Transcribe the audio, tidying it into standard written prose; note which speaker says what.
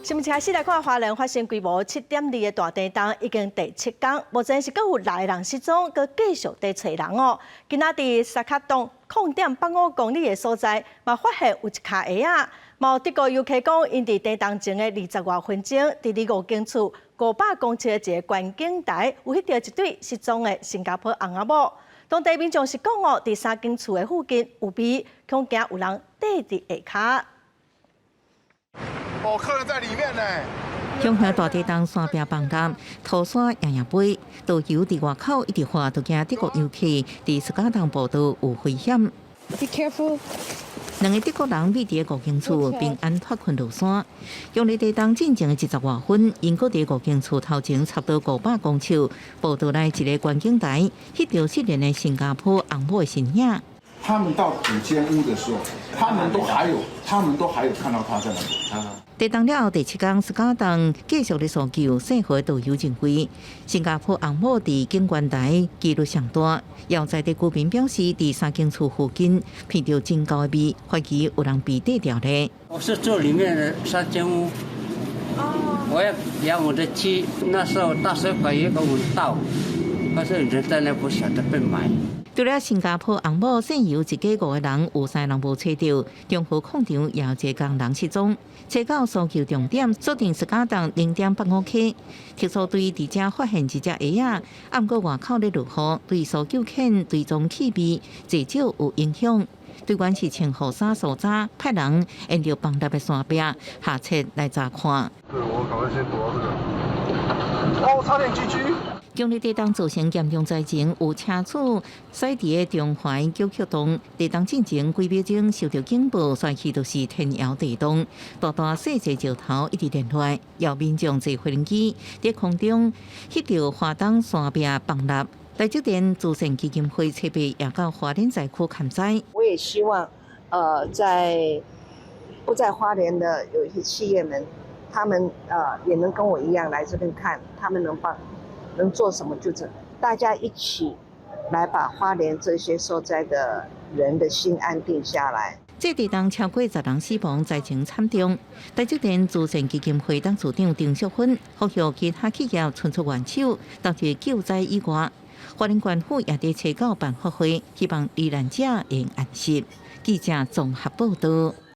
Speaker 1: 新聞開始來看，花蓮發生規模7.2的大地動，已經第七工，目前是閣有六个人失蹤，閣繼續佇揣人哦。今仔佇迳卡洞0.85公里的所在，嘛發現有一跤鞋仔。嘛有德國遊客講，𪜶佇地動前的20外分鐘，佇離五間厝500公尺的一个觀景台，有翕著一對失蹤的新加坡翁仔某。當地民眾是講哦，佇三間厝的附近有味，恐驚有人綴佇下跤。
Speaker 2: 哦，客人在裡面呢。
Speaker 3: 鄉下大地動山壁崩塌，土沙掖掖飛，導遊佇外口一直喊，都驚德國遊客佇迳卡洞步道有危險。
Speaker 4: Be careful。
Speaker 3: 兩个德國人覕佇五間厝平安脫困落山。強烈地動進前的20外分，𪜶閣佇五間厝頭前差不多500公尺步道內一个觀景台，翕著失聯的新加坡翁某的身影。
Speaker 2: 他們到五間屋的時候，他們都還有看到他在那裡。
Speaker 3: 地動了後第七工，迳卡洞繼續咧搜救，幸好導遊認為新加坡翁某佇景觀台幾率上大。有在地居民表示，佇三間厝附近聞著真厚的味，懷疑有人被綴著咧。
Speaker 5: 我是住裡面的三間屋，我要養我的雞。那時候大水管也給我們到，可是人在那不曉得被埋。
Speaker 3: 除了新加坡翁某，現有一家五个人，有三个人無揣著，中和礦場也有一个工人失蹤。初九搜救重點鎖定迳卡洞0.85溪，特搜隊佇遮發現一隻鞋仔，毋過外口咧落雨，對搜救犬追蹤氣味濟少有影響。隊員是穿雨衫趖渣，派人沿著崩塌的山壁下切來查看。
Speaker 2: 對，我趕快先躲到這個。哦，差點 GG。
Speaker 3: 強烈地動造成嚴重災情，有車主駛佇个中環九曲洞，地動進前幾秒鐘受著警報，隨去就是天搖地動，大大細細石頭一直連落來，有民眾坐飛機佇空中翕著花東山壁崩塌。台積電慈善基金會籌備也到花蓮災區勘災。
Speaker 6: 我也希望，在不在花蓮的有一些企業們，他們也能跟我一樣來這邊看，他們能幫。能做什麼就是大家一起來把花蓮這些受災的人的心安定下來。
Speaker 3: 這地動超過10人死亡，災情慘重。台積電慈善基金會董事長丁淑芬呼籲其他企業伸出援手，投入救災以外，花蓮縣府也佇初九辦法會，希望罹難者會安息。記者綜合報道。